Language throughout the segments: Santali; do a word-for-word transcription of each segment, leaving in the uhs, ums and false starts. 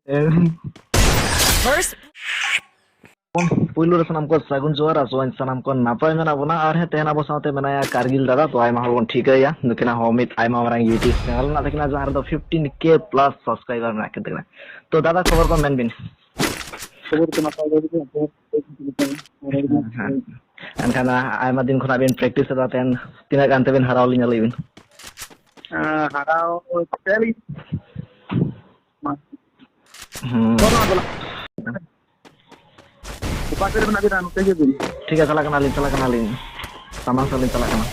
ᱮᱢ᱾ First ᱯᱩᱭᱞᱩ ᱨᱮ ᱥᱟᱱᱟᱢ ᱠᱚ ᱥᱟᱹᱜᱩᱱ ᱡᱚᱦᱟᱨ, ᱟᱥᱚᱜ ᱟᱹᱧ ᱥᱟᱱᱟᱢ ᱠᱚ ᱱᱟᱯᱟᱭ ᱢᱮᱱᱟᱜ ᱵᱚᱱᱟ᱾ ᱟᱨ ᱦᱮᱸ, ᱛᱮᱦᱮᱧ ᱟᱵᱚ ᱥᱟᱶᱛᱮ ᱢᱮᱱᱟᱭᱟ ᱠᱟᱨᱜᱤᱞ ᱫᱟᱫᱟ᱾ ᱛᱚ, ᱟᱭᱢᱟ ᱦᱚᱲ ᱵᱚᱱ ᱴᱷᱤᱠᱟᱹᱭᱟ ᱱᱩᱠᱤᱱᱟᱜ ᱦᱚᱸ ᱢᱤᱫ ᱟᱭᱢᱟ ᱢᱟᱨᱟᱝ YouTube channel ᱢᱮᱱᱟᱜ ᱛᱟᱹᱠᱤᱱᱟ, ᱡᱟᱦᱟᱸ ᱨᱮᱫᱚ fifteen K plus subscriber ᱢᱮᱱᱟᱜ ᱠᱤᱱ ᱛᱟᱹᱠᱤᱱᱟ᱾ ᱛᱚ ᱫᱟᱫᱟ, ᱠᱷᱚᱵᱚᱨ ᱠᱚ ᱢᱮᱱ ᱵᱤᱱ᱾ ᱠᱷᱚᱵᱚᱨ ᱠᱚ ᱱᱟᱯᱟᱭ ᱜᱮ ᱦᱩᱭᱩᱜ ᱠᱟᱱᱟ᱾ ᱦᱮᱸ, ᱦᱮᱸ᱾ ᱮᱱᱠᱷᱟᱱ ᱟᱭᱢᱟ ᱫᱤᱱ ᱠᱷᱚᱱᱟᱜ ᱵᱤᱱ practice ᱮᱫᱟ, ᱛᱮᱦᱮᱧ ᱛᱤᱱᱟᱹᱜ ᱜᱟᱱ ᱛᱮᱵᱤᱱ ᱦᱟᱨᱟᱣ ᱞᱤᱧᱟ ᱞᱟᱹᱭ ᱵᱤᱱ? ᱦᱮᱸ, ᱦᱟᱨᱟᱣ ᱛᱮᱞᱤᱧ ᱦᱩᱸ᱾ ᱚᱠᱟ ᱥᱮᱫ ᱨᱮ ᱢᱮᱱᱟᱜ ᱵᱤᱱᱟ? ᱱᱚᱛᱮ ᱦᱤᱡᱩᱜ ᱵᱤᱱ᱾ ᱴᱷᱤᱠ ᱜᱮᱭᱟ, ᱪᱟᱞᱟᱜ ᱠᱟᱱᱟᱞᱤᱧ, ᱪᱟᱞᱟᱜ ᱠᱟᱱᱟᱞᱤᱧ᱾ ᱥᱟᱢᱟᱝ ᱥᱮᱫ ᱞᱤᱧ ᱪᱟᱞᱟᱜ ᱠᱟᱱᱟ᱾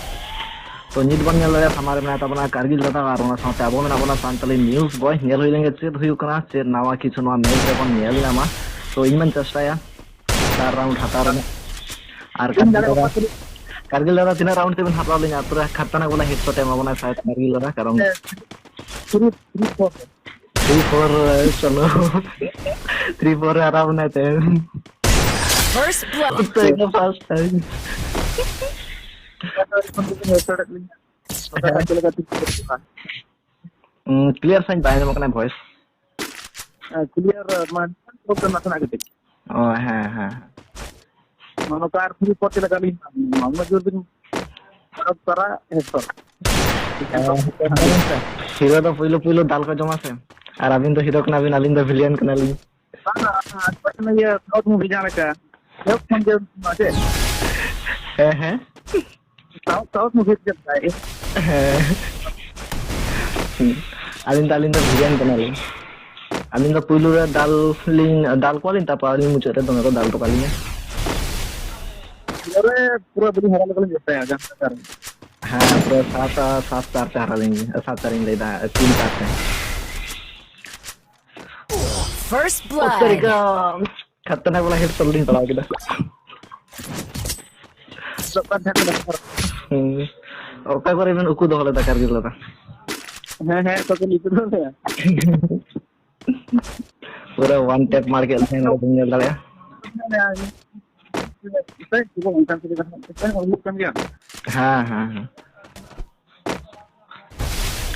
ᱛᱚ, ᱱᱤᱛ ᱵᱚᱱ ᱧᱮᱞ ᱫᱟᱲᱮᱭᱟᱜᱼᱟ, ᱥᱟᱢᱟᱝ ᱨᱮ ᱢᱮᱱᱟᱭ ᱛᱟᱵᱚᱱᱟ ᱠᱟᱨᱜᱤᱞ ᱫᱟᱫᱟ, ᱟᱨ ᱚᱱᱟ ᱥᱟᱶᱛᱮ ᱟᱵᱚ ᱢᱮᱱᱟᱜ ᱵᱚᱱᱟ ᱥᱟᱱᱛᱟᱞᱤ news boy᱾ ᱧᱮᱞ ᱦᱩᱭ ᱞᱮᱱ ᱜᱮ ᱪᱮᱫ ᱦᱩᱭᱩᱜ ᱠᱟᱱᱟ, ᱪᱮᱫ ᱱᱟᱣᱟ ᱠᱤᱪᱷᱩ ᱱᱚᱣᱟ match ᱨᱮᱵᱚᱱ ᱧᱮᱞ ᱧᱟᱢᱟ᱾ ᱛᱚ, ᱤᱧ ᱢᱟᱧ ᱪᱮᱥᱴᱟᱭᱟ ᱪᱟᱨ round ᱦᱟᱛᱟᱣ ᱨᱮᱱᱟᱜ᱾ ᱟᱨ ᱤᱧ ᱠᱟᱨᱜᱤᱞ ᱫᱟᱫᱟ, ᱠᱟᱨᱜᱤᱞ ᱫᱟᱫᱟ ᱛᱤᱱᱟᱹᱜ round ᱛᱮᱵᱤᱱ ᱦᱟᱛᱟᱣ ᱞᱤᱧᱟ? ᱯᱩᱨᱟᱹ ᱠᱷᱟᱛᱛᱟᱨᱱᱟᱠ ᱵᱚᱞᱮ headshot ᱮ ᱮᱢᱟ ᱵᱚᱱᱟ ᱥᱟᱭᱮᱫ ᱠᱟᱨᱜᱤᱞ ᱫᱟᱫᱟ, ᱠᱟᱨᱚᱱ three, three four. Three four, ᱪᱚᱞᱚ᱾ ᱛᱷᱨᱤ ᱯᱷᱳᱨ ᱨᱮ ᱦᱟᱨᱟᱣ ᱵᱚᱱᱟᱭ ᱛᱮ᱾ First blood. ᱛᱮ ᱜᱮ first time᱾ ᱪᱮᱫ ᱞᱮᱠᱟ ᱴᱷᱤᱠ ᱴᱷᱟᱠ ᱦᱩᱭᱩᱜᱼᱟ? ᱩᱸ, clear ᱥᱟᱺᱦᱤᱡ ᱵᱟᱭ ᱟᱸᱡᱚᱢᱚᱜ ᱠᱟᱱᱟ voice᱾ ᱦᱮᱸ, clear, ᱢᱟᱱᱮ, ᱱᱟᱥᱮᱱᱟᱜ ᱠᱟᱹᱴᱤᱡ᱾ ᱚ, ᱦᱮᱸ, ᱦᱮᱸ᱾ ᱱᱚᱜᱼᱚ ᱱᱚᱝᱠᱟ ᱟᱨ ᱯᱷᱨᱤ ᱯᱚᱨ ᱪᱮᱫ ᱞᱮᱠᱟ ᱞᱤᱧ ᱧᱟᱢᱟ? ᱩᱱᱟᱹᱜ ᱡᱳᱨ ᱵᱤᱱ ᱦᱚᱲᱚᱜ ᱠᱟᱱᱟ, ᱦᱮᱸ, ᱛᱚ᱾ ᱦᱮᱸ, ᱦᱤᱨᱳ ᱫᱚ ᱯᱩᱭᱞᱩ ᱯᱩᱭᱞᱩ ᱫᱟᱞ ᱠᱚ ᱡᱚᱢᱟ ᱥᱮ, ᱟᱨ ᱟᱹᱵᱤᱱ ᱫᱚ ᱦᱤᱨᱳ ᱠᱟᱱᱟ ᱵᱤᱱ, ᱟᱹᱞᱤᱧ ᱫᱚ villain ᱠᱟᱱᱟᱞᱤᱧ᱾ ᱵᱟᱝ, ᱵᱟᱝ, ᱤᱭᱟᱹ, South movie ᱡᱟᱦᱟᱸ ᱞᱮᱠᱟ, ᱮᱦᱚᱵ ᱠᱷᱚᱱ ᱜᱮ, ᱪᱮᱫ? ᱦᱮᱸ, ᱦᱮᱸ᱾ South, South movie ᱪᱮᱫ ᱞᱮᱠᱟ? ᱦᱮᱸ᱾ ᱟᱹᱞᱤᱧ ᱫᱚ, ᱟᱹᱞᱤᱧ ᱫᱚ villain ᱠᱟᱱᱟᱞᱤᱧ᱾ ᱟᱹᱞᱤᱧ ᱫᱚ ᱯᱩᱭᱞᱩ ᱨᱮ ᱫᱟᱞ ᱞᱤᱧ, ᱫᱟᱞ ᱠᱚᱣᱟᱞᱤᱧ, ᱛᱟᱨᱯᱚᱨ ᱟᱹᱞᱤᱧ ᱢᱩᱪᱟᱹᱫ ᱨᱮ ᱫᱚᱢᱮ ᱠᱚ ᱫᱟᱞ ᱦᱚᱴᱚ ᱠᱟᱜ ᱞᱤᱧᱟ᱾ ᱯᱩᱨᱟᱹ, ᱯᱩᱨᱟᱹ ᱵᱟᱹᱞᱤᱧ ᱦᱟᱨᱟ ᱞᱮᱠᱟ ᱞᱤᱧ ᱪᱮᱥᱴᱟᱭᱟ, ᱡᱟᱦᱟᱸ ᱞᱮᱠᱟ ᱨᱮ᱾ ᱦᱮᱸ, ᱯᱩᱨᱟᱹ ᱥᱟᱛ, ᱥᱟᱛ ᱪᱟᱨ ᱛᱮ ᱦᱟᱨᱟ ᱞᱤᱧ, ᱥᱟᱛ ᱪᱟᱨ ᱤᱧ ᱞᱟᱹᱭᱫᱟ, ᱛᱤᱱ ᱪᱟᱨ ᱛᱮ᱾ First ᱚ, blood. ᱥᱟᱹᱨᱤ ᱜᱮ᱾ ᱠᱷᱟᱛᱛᱟᱨᱱᱟᱠ ᱵᱟᱞᱟ headshot ᱞᱤᱧ ᱯᱟᱲᱟᱣ ᱠᱮᱫᱟ᱾ ᱫᱚᱠᱟᱱ ᱴᱷᱮᱱ ᱠᱷᱚᱱ᱾ ᱦᱩᱸ᱾ ᱚᱠᱟ ᱠᱚᱨᱮ ᱵᱮᱱ ᱩᱠᱩ ᱫᱚᱦᱚ ᱞᱮᱫᱟ ᱠᱟᱨᱜᱤᱞ ᱫᱟᱫᱟ? ᱦᱮᱸ, ᱦᱮᱸ, ᱚᱠᱟ ᱠᱚᱨᱮ ᱩᱠᱩ ᱫᱚᱦᱚ ᱞᱮᱫᱟ? ᱯᱩᱨᱟᱹ one tap ᱢᱟᱨ ᱠᱮᱫ ᱞᱤᱧ, ᱱᱚᱰᱮ ᱵᱮᱱ ᱧᱮᱞ ᱫᱟᱲᱮᱭᱟᱜᱼᱟ᱾ ᱦᱮᱸ, ᱦᱮᱸ, ᱦᱮᱸ᱾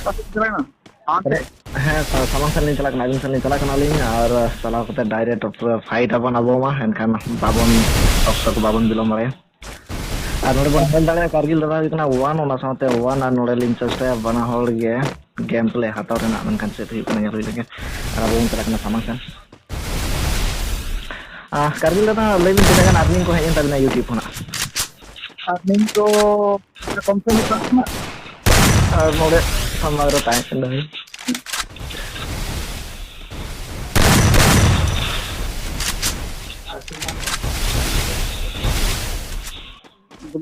ᱚᱠᱟ ᱥᱮᱫ ᱪᱟᱞᱟᱣᱮᱱᱟ? ᱦᱟᱱᱛᱮ᱾ ᱦᱮᱸ, ᱥᱟ-, ᱥᱟᱢᱟᱝ ᱥᱮᱫ ᱞᱤᱧ ᱪᱟᱞᱟᱜ ᱠᱟᱱᱟ, ᱟᱹᱵᱤᱱ ᱥᱮᱫ ᱞᱤᱧ ᱪᱟᱞᱟᱜ ᱠᱟᱱᱟᱞᱤᱧ, ᱟᱨ ᱪᱟᱞᱟᱣ ᱠᱟᱛᱮ direct fight ᱟᱵᱚᱱ ᱟᱵᱚ ᱢᱟ, ᱮᱱᱠᱷᱟᱱ ᱵᱟᱵᱚᱱ, ᱚᱠᱛᱚ ᱠᱚ ᱵᱟᱵᱚᱱ ᱵᱤᱞᱚᱢ ᱫᱟᱲᱮᱭᱟᱜᱼᱟ᱾ ᱟᱨ ᱱᱚᱰᱮ ᱵᱚᱱ ᱧᱮᱞ ᱫᱟᱲᱮᱭᱟᱜᱼᱟ, ᱠᱟᱨᱜᱤᱞ ᱫᱟᱫᱟ ᱦᱩᱭᱩᱜ ᱠᱟᱱᱟ one, ᱚᱱᱟ ᱥᱟᱶᱛᱮ one, ᱟᱨ ᱱᱚᱰᱮ ᱞᱤᱧ ᱪᱮᱥᱴᱟᱭᱟ ᱵᱟᱱᱟ ᱦᱚᱲ ᱜᱮ game play ᱦᱟᱛᱟᱣ ᱨᱮᱱᱟᱜ, ᱢᱮᱱᱠᱷᱟᱱ ᱪᱮᱫ ᱦᱩᱭᱩᱜ ᱠᱟᱱᱟ ᱧᱮᱞ ᱦᱩᱭ ᱞᱮᱱᱜᱮ᱾ ᱟᱨ ᱟᱵᱚ ᱵᱚᱱ ᱪᱟᱞᱟᱜ ᱠᱟᱱᱟ ᱥᱟᱢᱟᱝ ᱥᱮᱱ᱾ ᱟᱦ, ᱠᱟᱨᱜᱤᱞ ᱫᱟᱫᱟ, ᱞᱟᱹᱭ ᱵᱤᱱ ᱛᱤᱱᱟᱹᱜ ᱜᱟᱱ earning ᱠᱚ ᱦᱮᱡ ᱮᱱ ᱛᱟᱵᱤᱱᱟ YouTube ᱠᱷᱚᱱᱟᱜ? Earning ᱫᱚ ᱠᱚᱢ ᱥᱮ ᱠᱚᱢ ᱠᱟᱱᱟ᱾ ᱟᱨ ᱱᱚᱰᱮ ᱥᱟᱢᱟᱝ ᱨᱮ ᱛᱟᱦᱮᱸ ᱠᱟᱱᱟ᱾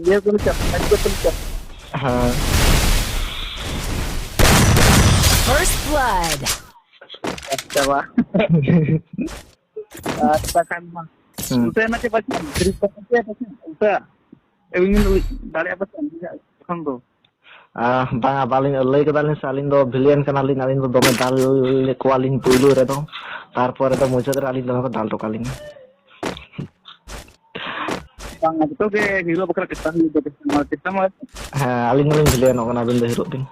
ᱤᱭᱟᱹ ᱠᱚ ᱪᱟᱯ, ᱢᱮᱪ ᱠᱚ ᱪᱟᱯ᱾ ᱦᱮᱸ᱾ First blood. ᱪᱟᱵᱟ᱾ ᱟᱨ ᱵᱟᱠᱷᱟᱱ ᱢᱟ᱾ ᱦᱩᱸ᱾ ᱩᱱᱠᱩ ᱥᱮᱫ ᱱᱟᱪᱮ ᱵᱟᱹᱪᱩᱜᱼᱟ, ᱛᱤᱨᱤᱥ ᱴᱟᱠᱟ ᱪᱮ ᱵᱟᱹᱪᱩᱜᱼᱟ, ᱩᱱᱠᱩ ᱥᱮᱫ᱾ ᱮ, ᱤᱧ ᱫᱚ ᱫᱟᱲᱮᱭᱟᱜᱼᱟ ᱯᱟᱥᱮ ᱩᱱᱠᱩ ᱥᱮᱫ ᱠᱷᱚᱱ ᱫᱚ᱾ ᱟᱦ, ᱵᱟᱝᱟ, ᱵᱟᱹᱞᱤᱧ ᱞᱟᱹᱭ ᱠᱟᱫᱟᱞᱤᱧ ᱥᱮ, ᱟᱹᱞᱤᱧ ᱫᱚ villain ᱠᱟᱱᱟᱞᱤᱧ, ᱟᱹᱞᱤᱧ ᱫᱚ ᱫᱚᱢᱮ ᱫᱟᱞ ᱠᱚᱣᱟᱞᱤᱧ ᱯᱩᱭᱞᱩ ᱨᱮᱫᱚ, ᱛᱟᱨᱯᱚᱨᱮ ᱫᱚ ᱢᱩᱪᱟᱹᱫ ᱨᱮ ᱟᱹᱞᱤᱧ ᱫᱚᱢᱮ ᱠᱚ ᱫᱟᱞ ᱦᱚᱴᱚ ᱠᱟᱞᱤᱧᱟ᱾ ᱵᱟᱝᱟ, ᱡᱚᱛᱚ ᱜᱮ hero ᱵᱟᱠᱷᱨᱟ ᱪᱮᱥᱴᱟ ᱦᱩᱭᱩᱜ ᱛᱟᱵᱚᱱᱟ, ᱪᱮᱥᱴᱟ ᱢᱟ᱾ ᱦᱮᱸ, ᱟᱹᱞᱤᱧ ᱫᱚᱞᱤᱧ villainᱚᱜ ᱠᱟᱱᱟ, ᱟᱹᱵᱤᱱ ᱫᱚ heroᱜ ᱵᱤᱱ᱾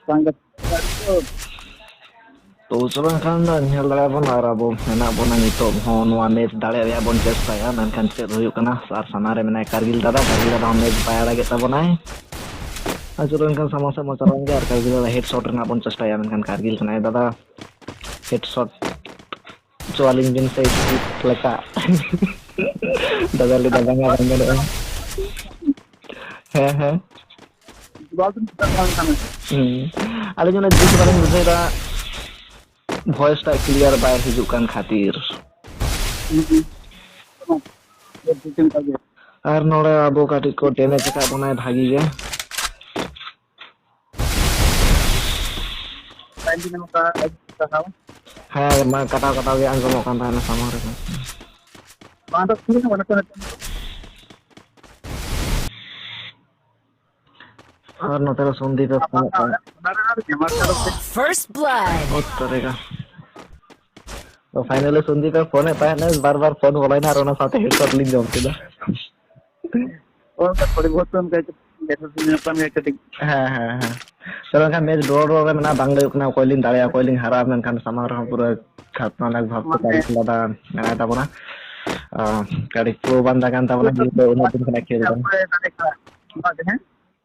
ᱵᱟᱝ ᱜᱟᱛᱮ ᱫᱚ᱾ ᱛᱚ ᱪᱚᱞᱚ ᱮᱱᱠᱷᱟᱱ ᱧᱮᱞ ᱫᱟᱲᱮᱭᱟᱜ ᱵᱚᱱ, ᱟᱨ ᱟᱵᱚ ᱢᱮᱱᱟᱜ ᱵᱚᱱᱟ ᱱᱤᱛᱚᱜ ᱦᱚᱸ ᱱᱚᱣᱟ match ᱫᱟᱲᱮ ᱨᱮᱭᱟᱜ ᱵᱚᱱ ᱪᱮᱥᱴᱟᱭᱟ, ᱢᱮᱱᱠᱷᱟᱱ ᱪᱮᱫ ᱦᱩᱭᱩᱜ ᱠᱟᱱᱟ᱾ ᱟᱨ ᱥᱟᱢᱟᱝ ᱨᱮ ᱢᱮᱱᱟᱭ ᱠᱟᱨᱜᱤᱞ ᱫᱟᱫᱟ, ᱠᱟᱨᱜᱤᱞ ᱫᱟᱫᱟ ᱦᱚᱸ match ᱵᱟᱭ ᱟᱲᱟᱜᱮᱫ ᱛᱟᱵᱚᱱᱟᱭ᱾ ᱟᱨ ᱪᱚᱞᱚ ᱮᱱᱠᱷᱟᱱ ᱥᱟᱢᱟᱝ ᱥᱮᱫ ᱵᱚᱱ ᱪᱟᱞᱟᱣ ᱞᱮᱱ ᱜᱮ, ᱟᱨ ᱠᱟᱨᱜᱤᱞ ᱫᱟᱫᱟ headshot ᱨᱮᱱᱟᱜ ᱵᱚᱱ ᱪᱮᱥᱴᱟᱭᱟ, ᱢᱮᱱᱠᱷᱟᱱ ᱠᱟᱨᱜᱤᱞ ᱠᱟᱱᱟᱭ ᱫᱟᱫᱟ, headshot ᱦᱚᱪᱚ ᱟᱹᱞᱤᱧ ᱵᱤᱱ ᱥᱮ ᱪᱮᱫ ᱞᱮᱠᱟ? ᱫᱟᱫᱟ ᱞᱟᱹᱭ ᱫᱟ, "ᱵᱟᱝᱟ, ᱵᱟᱝ ᱜᱟᱱᱚᱜᱼᱟ᱾" ᱦᱮᱸ, ᱦᱮᱸ᱾ ᱵᱟᱝ ᱠᱟᱱᱟ᱾ ᱦᱩᱸ᱾ ᱟᱹᱞᱤᱧ ᱚᱱᱟ ᱡᱩᱛ ᱵᱟᱹᱞᱤᱧ ᱵᱩᱡᱷᱟᱹᱣ ᱫᱟ, voice ᱴᱟᱜ clear ᱵᱟᱭ ᱦᱤᱡᱩᱜ ᱠᱟᱱ ᱠᱷᱟᱹᱛᱤᱨ᱾ ᱦᱩᱸ, ᱦᱩᱸ᱾ ᱟᱨ ᱱᱚᱰᱮ ᱟᱵᱚ ᱠᱟᱹᱴᱤᱡ ᱠᱚ damage ᱟᱠᱟᱫ ᱵᱚᱱᱟᱭ ᱵᱷᱟᱜᱤ ᱜᱮ᱾ ᱦᱮᱸ, ᱢᱟ ᱠᱟᱴᱟᱣ ᱠᱟᱴᱟᱣ ᱜᱮ ᱟᱸᱡᱚᱢᱚᱜ ᱠᱟᱱ ᱛᱟᱦᱮᱱᱟ ᱥᱟᱢᱟᱝ ᱨᱮ᱾ ᱵᱟᱝ ᱫᱚ ᱛᱷᱤᱨ ᱠᱟᱱᱟ, ᱱᱤᱛᱚᱜ, ᱱᱤᱛᱚᱜ᱾ ᱟᱨ ᱱᱚᱛᱮ ᱨᱮ ᱥᱚᱱᱫᱤᱯ ᱮ ᱯᱷᱳᱱᱮᱫ ᱛᱟᱦᱮᱸᱫ᱾ First blood. ᱚᱛ ᱛᱟᱹᱨᱤ ᱠᱟ᱾ ᱛᱚ, finally ᱥᱚᱱᱫᱤᱯ ᱮ ᱯᱷᱳᱱᱮᱫ ᱛᱟᱦᱮᱸᱫ, ᱵᱟᱨ ᱵᱟᱨ ᱯᱷᱳᱱ ᱵᱚᱞᱚᱭᱮᱱᱟ ᱟᱨ ᱚᱱᱟ ᱥᱟᱶᱛᱮ headshot ᱞᱤᱧ ᱡᱚᱢ ᱠᱮᱫᱟ᱾ ᱚᱱᱠᱟ ᱯᱚᱨᱤᱵᱚᱨᱛᱚᱱ ᱠᱟᱹᱡ ᱵᱮᱥ ᱧᱚᱜ ᱠᱟᱱ ᱜᱮᱭᱟ ᱠᱟᱹᱴᱤᱡ᱾ ᱦᱮᱸ, ᱦᱮᱸ, ᱦᱮᱸ᱾ ᱛᱚᱵᱮ ᱠᱷᱟᱱ ᱢᱮᱪ ᱰᱨᱚ, ᱰᱨᱚ ᱨᱮ ᱢᱮᱱᱟᱜᱼᱟ, ᱵᱟᱝ ᱞᱟᱹᱭᱚᱜ ᱠᱟᱱᱟ ᱚᱠᱚᱭ ᱞᱤᱧ ᱫᱟᱲᱮᱭᱟᱜᱼᱟ, ᱚᱠᱚᱭ ᱞᱤᱧ ᱦᱟᱨᱟᱜᱼᱟ, ᱢᱮᱱᱠᱷᱟᱱ ᱥᱟᱢᱟᱝ ᱨᱮᱦᱚᱸ ᱯᱩᱨᱟᱹ ᱠᱷᱟᱛᱨᱟᱱᱟᱠ ᱵᱷᱟᱵᱽ ᱛᱮ ᱢᱟᱱᱮ ᱠᱟᱹᱞᱤ ᱫᱟᱫᱟ ᱢᱮᱱᱟᱭ ᱛᱟᱵᱚᱱᱟ᱾ ᱟᱸ, ᱠᱟᱹᱴᱤᱡ ᱯᱨᱳ ᱵᱟᱱᱫᱟ ᱠᱟᱱ ᱛᱟᱵᱚᱱᱟ, ᱱᱤᱛ ᱫᱚ ᱩᱱᱟᱹᱜ ᱫᱤᱱ ᱠᱷᱚᱱᱟᱜ ᱠᱷᱮᱞ ᱠᱟᱱᱟ᱾ ᱚᱠᱚᱭ ᱫᱟᱲᱮ ᱠᱟᱱᱟ? ᱚᱱᱟ ᱜᱮ, ᱦᱮᱸ?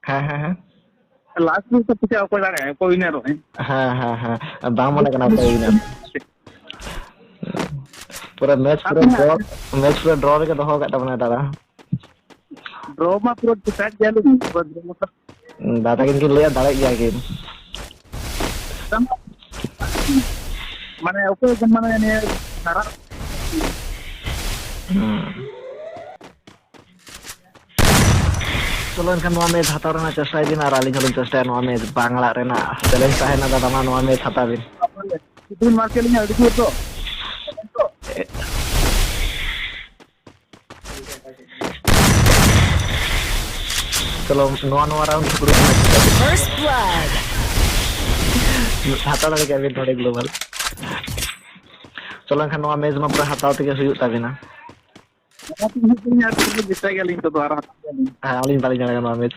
ᱦᱮᱸ, ᱦᱮᱸ, ᱦᱮᱸ᱾ ᱞᱟᱥᱴ ᱢᱮᱪ ᱫᱚ ᱯᱟᱪᱷᱮ ᱚᱠᱚᱭ ᱫᱟᱲᱮᱭᱟᱜᱼᱟ, ᱚᱠᱚᱭ ᱣᱤᱱᱟᱨᱚᱜᱼᱟᱭ? ᱦᱮᱸ, ᱦᱮᱸ, ᱦᱮᱸ᱾ ᱵᱟᱝ ᱢᱚᱱᱮ ᱠᱟᱱᱟ ᱚᱠᱚᱭ ᱣᱤᱱᱟᱨ᱾ ᱯᱩᱨᱟᱹ ᱢᱮᱪ ᱯᱩᱨᱟᱹ ᱟᱨ ᱰᱨᱚ, ᱢᱮᱪ ᱯᱩᱨᱟᱹ ᱰᱨᱚ ᱨᱮᱜᱮ ᱫᱚᱦᱚ ᱟᱠᱟᱫ ᱛᱟᱵᱚᱱᱟᱭ ᱫᱟᱫᱟ᱾ ᱰᱨᱚ ᱢᱟ ᱯᱩᱨᱟᱹ ᱰᱤᱥᱟᱭᱤᱰ ᱜᱮᱭᱟᱞᱤᱧ, ᱯᱩᱨᱟᱹ ᱰᱨᱚ ᱢᱟ᱾ ᱫᱟᱫᱟ ᱠᱤᱱ ᱠᱤᱱ ᱞᱟᱹᱭᱟ ᱫᱟᱲᱮᱜ ᱜᱮᱭᱟ ᱠᱤᱱ᱾ ᱢᱟᱱᱮ ᱚᱠᱚᱭ ᱠᱚ ᱢᱟᱱᱮ ᱱᱤᱭᱟᱹ ᱦᱟᱨᱟ ᱦᱩᱸ᱾ ᱪᱚᱞᱚ ᱮᱱᱠᱷᱟᱱ ᱱᱚᱣᱟ ᱢᱮᱪ ᱦᱟᱛᱟᱣ ᱨᱮᱱᱟᱜ ᱪᱮᱥᱴᱟᱭ ᱵᱤᱱ ᱟᱨ ᱟᱹᱞᱤᱧ ᱦᱚᱸᱞᱤᱧ ᱪᱮᱥᱴᱟᱭᱟ ᱱᱚᱣᱟ ᱢᱮᱪ ᱵᱟᱝ ᱟᱲᱟᱜ ᱨᱮᱱᱟᱜ᱾ ᱪᱮᱞᱮᱧᱡᱽ ᱛᱟᱦᱮᱱᱟ ᱫᱟᱫᱟ, ᱢᱟ ᱱᱚᱣᱟ ᱢᱮᱪ ᱦᱟᱛᱟᱣ ᱵᱤᱱ᱾ ᱥᱩᱫᱷᱤᱨ ᱢᱟᱨᱠᱮ ᱟᱹᱞᱤᱧᱟᱜ ᱟᱹᱰᱤ ᱡᱳᱨ ᱫᱚ᱾ ᱪᱚᱞᱚ ᱱᱚᱣᱟ, ᱱᱚᱣᱟ ᱨᱟᱣᱩᱱᱰ ᱥᱩᱫᱷᱤᱨ ᱢᱟᱨᱠᱮ ᱦᱟᱛᱟᱣ ᱫᱟᱲᱮ ᱠᱮᱫᱟ ᱵᱤᱱ ᱱᱚᱰᱮ ᱜᱞᱳᱵᱟᱞ᱾ ᱪᱚᱞᱚ ᱮᱱᱠᱷᱟᱱ ᱱᱚᱣᱟ ᱢᱮᱪ ᱢᱟ ᱯᱩᱨᱟᱹ ᱦᱟᱛᱟᱣ ᱛᱮᱜᱮ ᱦᱩᱭᱩᱜ ᱛᱟᱵᱤᱱᱟ᱾ ᱚᱱᱟ ᱛᱮᱜᱮ ᱦᱩᱭᱩᱜ ᱛᱟᱹᱞᱤᱧᱟ, ᱟᱨ ᱪᱮᱫ ᱞᱤᱧ ᱪᱮᱥᱴᱟᱭ ᱜᱮᱭᱟᱞᱤᱧ ᱱᱤᱛᱚᱜ ᱫᱚ ᱟᱨ ᱦᱟᱛᱟᱣ ᱜᱮᱭᱟᱞᱤᱧ᱾ ᱦᱮᱸ, ᱟᱹᱞᱤᱧ ᱵᱟᱹᱞᱤᱧ ᱫᱟᱲᱮᱭᱟᱜ ᱠᱟᱱᱟ ᱱᱚᱣᱟ ᱢᱮᱪ᱾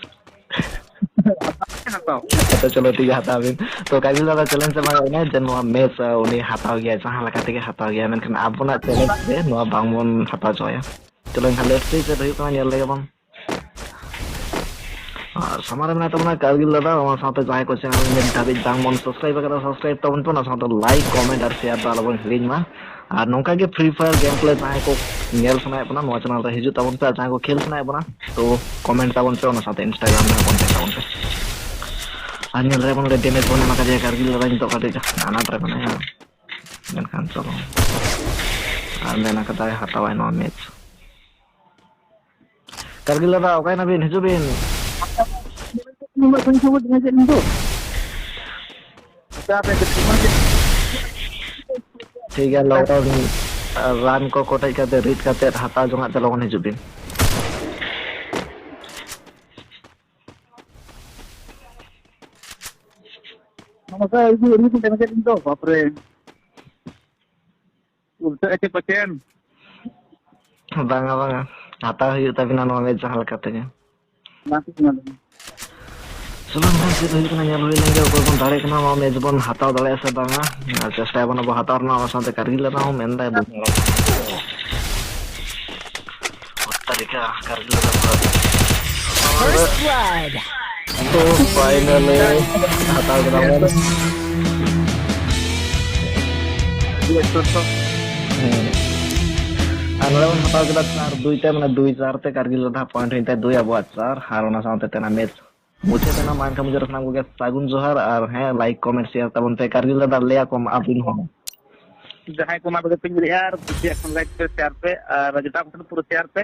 ᱦᱟᱛᱟᱣ᱾ ᱟᱪᱪᱷᱟ, ᱪᱚᱞᱚ, ᱴᱷᱤᱠ ᱜᱮᱭᱟ, ᱦᱟᱛᱟᱣ ᱵᱤᱱ᱾ ᱛᱚ, ᱠᱟᱡᱚᱞ ᱫᱟᱫᱟ ᱪᱮᱞᱮᱧᱡᱽ ᱮᱢᱟ ᱠᱟᱫ ᱵᱚᱱᱟᱭ ᱡᱮ ᱱᱚᱣᱟ ᱢᱮᱪ, ᱟᱸ, ᱩᱱᱤ ᱦᱟᱛᱟᱣ ᱜᱮᱭᱟᱭ, ᱡᱟᱦᱟᱸ ᱞᱮᱠᱟ ᱛᱮᱜᱮ ᱦᱟᱛᱟᱣ ᱜᱮᱭᱟᱭ, ᱢᱮᱱᱠᱷᱟᱱ ᱟᱵᱚᱱᱟᱜ ᱪᱮᱞᱮᱧᱡᱽ ᱨᱮ ᱱᱚᱣᱟ ᱵᱟᱝᱵᱚᱱ ᱦᱟᱛᱟᱣ ᱦᱚᱪᱚ ᱟᱭᱟ᱾ ᱪᱚᱞᱚ, ᱮᱱᱠᱷᱟᱱ ᱞᱮᱯᱷᱴ ᱨᱮ ᱪᱮᱫ ᱦᱩᱭᱩᱜ ᱠᱟᱱᱟ, ᱧᱮᱞ ᱞᱮᱜᱮ ᱵᱚᱱ᱾ ᱟᱨ ᱥᱟᱢᱟᱝ ᱨᱮ ᱢᱮᱱᱟᱭ ᱛᱟᱵᱚᱱᱟ ᱠᱟᱨᱜᱤᱞ ᱫᱟᱫᱟ, ᱚᱱᱟ ᱥᱟᱶᱛᱮ ᱡᱟᱦᱟᱸᱭ ᱠᱚ ᱪᱮᱱᱮᱞ ᱱᱤᱛ ᱫᱷᱟᱹᱵᱤᱡ ᱵᱟᱝ ᱵᱚᱱ ᱥᱟᱵᱥᱠᱨᱟᱭᱤᱵ ᱟᱠᱟᱫᱟ, ᱥᱟᱵᱥᱠᱨᱟᱭᱤᱵ ᱛᱟᱵᱚᱱ ᱯᱮ, ᱚᱱᱟ ᱥᱟᱶᱛᱮ ᱞᱟᱭᱤᱠ, ᱠᱚᱢᱮᱱᱴ ᱟᱨ ᱥᱮᱭᱟᱨ ᱫᱚ ᱟᱞᱚ ᱵᱚᱱ ᱦᱤᱲᱤᱧ ᱢᱟ᱾ ᱟᱨ ᱱᱚᱝᱠᱟ ᱜᱮ ᱯᱷᱨᱤ ᱯᱷᱟᱭᱟᱨ ᱜᱮᱢ ᱯᱞᱮ ᱡᱟᱦᱟᱸᱭ ᱠᱚ ᱧᱮᱞ ᱥᱟᱱᱟᱭᱮᱫ ᱵᱚᱱᱟ, ᱱᱚᱣᱟ ᱪᱮᱱᱮᱞ ᱨᱮ ᱦᱤᱡᱩᱜ ᱛᱟᱵᱚᱱ ᱯᱮ, ᱟᱨ ᱡᱟᱦᱟᱸᱭ ᱠᱚ ᱠᱷᱮᱞ ᱥᱟᱱᱟᱭᱮᱫ ᱵᱚᱱᱟ, ᱛᱚ ᱠᱚᱢᱮᱱᱴ ᱛᱟᱵᱚᱱ ᱯᱮ, ᱚᱱᱟ ᱥᱟᱶᱛᱮ ᱤᱱᱥᱴᱟᱜᱨᱟᱢ ᱨᱮᱦᱚᱸ ᱠᱚᱱᱴᱮᱠᱴ ᱛᱟᱵᱚᱱ ᱯᱮ᱾ ᱟᱨ ᱧᱮᱞ ᱨᱮ ᱵᱚᱱ ᱞᱮ ᱰᱮᱢᱮᱡᱽ ᱵᱚᱱ ᱮᱢ ᱟᱠᱟᱫᱮᱭᱟ ᱠᱟᱨᱜᱤᱞ ᱫᱟᱫᱟ, ᱱᱤᱛᱚᱜ ᱠᱟᱹᱴᱤᱡ ᱟᱱᱟᱴ ᱨᱮ ᱢᱮᱱᱟᱭᱟ, ᱢᱮᱱᱠᱷᱟᱱ ᱪᱚᱞᱚ, ᱟᱨ ᱢᱮᱱ ᱟᱠᱟᱫᱟᱭ ᱦᱟᱛᱟᱣᱟᱭ ᱱᱚᱣᱟ ᱢᱮᱪ᱾ ᱠᱟᱨᱜᱤᱞ ᱫᱟᱫᱟ, ᱚᱠᱟᱭ ᱱᱟᱵᱤᱱ? ᱦᱤᱡᱩᱜ ᱵᱤᱱ᱾ ᱩᱱᱟᱹᱜ ᱥᱟᱺᱜᱤᱧ ᱠᱷᱚᱱ ᱵᱤᱱ ᱦᱮᱡ ᱮᱱ ᱫᱚ᱾ ᱟᱪᱪᱷᱟ, ᱟᱯᱮ ᱠᱟᱹᱴᱤᱡ ᱢᱟ ᱠᱟᱹᱴᱤᱡ᱾ ᱴᱷᱤᱠ ᱜᱮᱭᱟ, ᱞᱚᱠᱰᱟᱣᱩᱱ ᱨᱟᱱ ᱠᱚ ᱠᱚᱴᱮᱡ ᱠᱟᱛᱮ, ᱨᱤᱫ ᱠᱟᱛᱮ ᱦᱟᱛᱟᱣ ᱡᱚᱝᱟᱜ ᱛᱮ ᱞᱚᱜᱚᱱ ᱦᱤᱡᱩᱜ ᱵᱤᱱ᱾ ᱱᱚᱝᱠᱟ ᱤᱫᱤ ᱟᱹᱰᱤ ᱠᱚ ᱰᱮᱢᱮᱡ ᱮᱫ ᱫᱚ, ᱵᱟᱯᱨᱮ᱾ ᱩᱞᱴᱟᱹ ᱟᱪᱷᱮ ᱯᱟᱪᱮᱱ᱾ ᱵᱟᱝᱟ, ᱵᱟᱝᱟ᱾ ᱦᱟᱛᱟᱣ ᱦᱩᱭᱩᱜ ᱛᱟᱵᱤᱱᱟ ᱱᱚᱣᱟ ᱢᱮᱪ ᱡᱟᱦᱟᱸ ᱞᱮᱠᱟ ᱛᱮᱜᱮ᱾ ᱚᱱᱟ ᱠᱚ ᱮᱢᱟ ᱞᱤᱧᱟ᱾ ᱪᱚᱞᱚ ᱱᱟᱦᱟᱜ ᱪᱮᱫ ᱦᱩᱭᱩᱜ ᱠᱟᱱᱟ ᱧᱮᱞ ᱦᱩᱭ ᱞᱮᱱ ᱜᱮ, ᱚᱠᱚᱭ ᱵᱚᱱ ᱫᱟᱲᱮᱭᱟᱜ ᱠᱟᱱᱟ ᱱᱚᱣᱟ ᱢᱮᱪ ᱵᱚᱱ ᱦᱟᱛᱟᱣ ᱫᱟᱲᱮᱭᱟᱜᱼᱟ ᱥᱮ ᱵᱟᱝᱟ᱾ ᱟᱨ ᱪᱮᱥᱴᱟᱭᱟᱵᱚᱱ ᱟᱵᱚ ᱦᱟᱛᱟᱣ ᱨᱮᱱᱟᱜ, ᱚᱱᱟ ᱥᱟᱶᱛᱮ ᱠᱟᱨᱜᱤᱞ ᱞᱟᱫᱟ ᱦᱚᱸ ᱢᱮᱱᱫᱟᱭ ᱵᱟᱹᱧ ᱫᱟᱲᱮᱭᱟᱜ ᱠᱟᱱᱟ᱾ ᱛᱟᱹᱨᱤᱠᱟ ᱠᱟᱨᱜᱤᱞ ᱞᱟᱫᱟ ᱦᱚᱸ᱾ First blood. ᱛᱚ finally ᱦᱟᱛᱟᱣ ᱠᱮᱫᱟ ᱵᱚᱱ᱾ ᱟᱹᱰᱤ ᱥᱚᱠᱛᱚ᱾ ᱦᱮᱸ᱾ ᱟᱨ ᱱᱚᱰᱮ ᱵᱚᱱ ᱦᱟᱛᱟᱣ ᱠᱮᱫᱟ ᱪᱟᱨ ᱫᱩᱭ ᱛᱮ, ᱢᱟᱱᱮ ᱫᱩᱭ ᱪᱟᱨ ᱛᱮ ᱠᱟᱨᱜᱤᱞ ᱞᱟᱫᱟ ᱯᱚᱭᱮᱱᱴ ᱦᱩᱭᱮᱱ ᱛᱟᱭᱟ ᱫᱩᱭ ᱟᱵᱚᱣᱟᱜ ᱪᱟᱨ, ᱟᱨ ᱚᱱᱟ ᱥᱟᱶᱛᱮ ᱛᱮᱱᱟᱜ ᱢᱮᱪ ᱢᱩᱪᱟᱹᱫ ᱮᱱᱟ᱾ ᱢᱟ ᱮᱱᱠᱷᱟᱱ ᱢᱩᱪᱟᱹᱫ ᱨᱮ ᱥᱟᱱᱟᱢ ᱠᱚᱜᱮ ᱥᱟᱹᱜᱩᱱ ᱡᱚᱦᱟᱨ, ᱟᱨ ᱦᱮᱸ ᱞᱟᱭᱤᱠ ᱠᱚᱢᱮᱱᱴ ᱥᱮᱭᱟᱨ ᱛᱟᱵᱚᱱ ᱯᱮ ᱠᱟᱨᱜᱤᱞ ᱞᱟᱫᱟ ᱞᱟᱹᱭ ᱟᱠᱚ ᱢᱟ ᱟᱹᱵᱤᱱ ᱦᱚᱸ᱾ ᱡᱟᱦᱟᱸᱭ ᱠᱚ ᱚᱱᱟ ᱵᱟᱨᱮ ᱯᱮ ᱧᱮᱞᱮᱜᱼᱟ ᱟᱨ ᱠᱩᱥᱤᱭᱟᱜ ᱠᱷᱟᱱ ᱞᱟᱭᱤᱠ ᱯᱮ, ᱥᱮᱭᱟᱨ ᱯᱮ ᱟᱨ ᱡᱮᱴᱟ ᱠᱚ ᱯᱩᱨᱟᱹ ᱥᱮᱭᱟᱨ ᱯᱮ᱾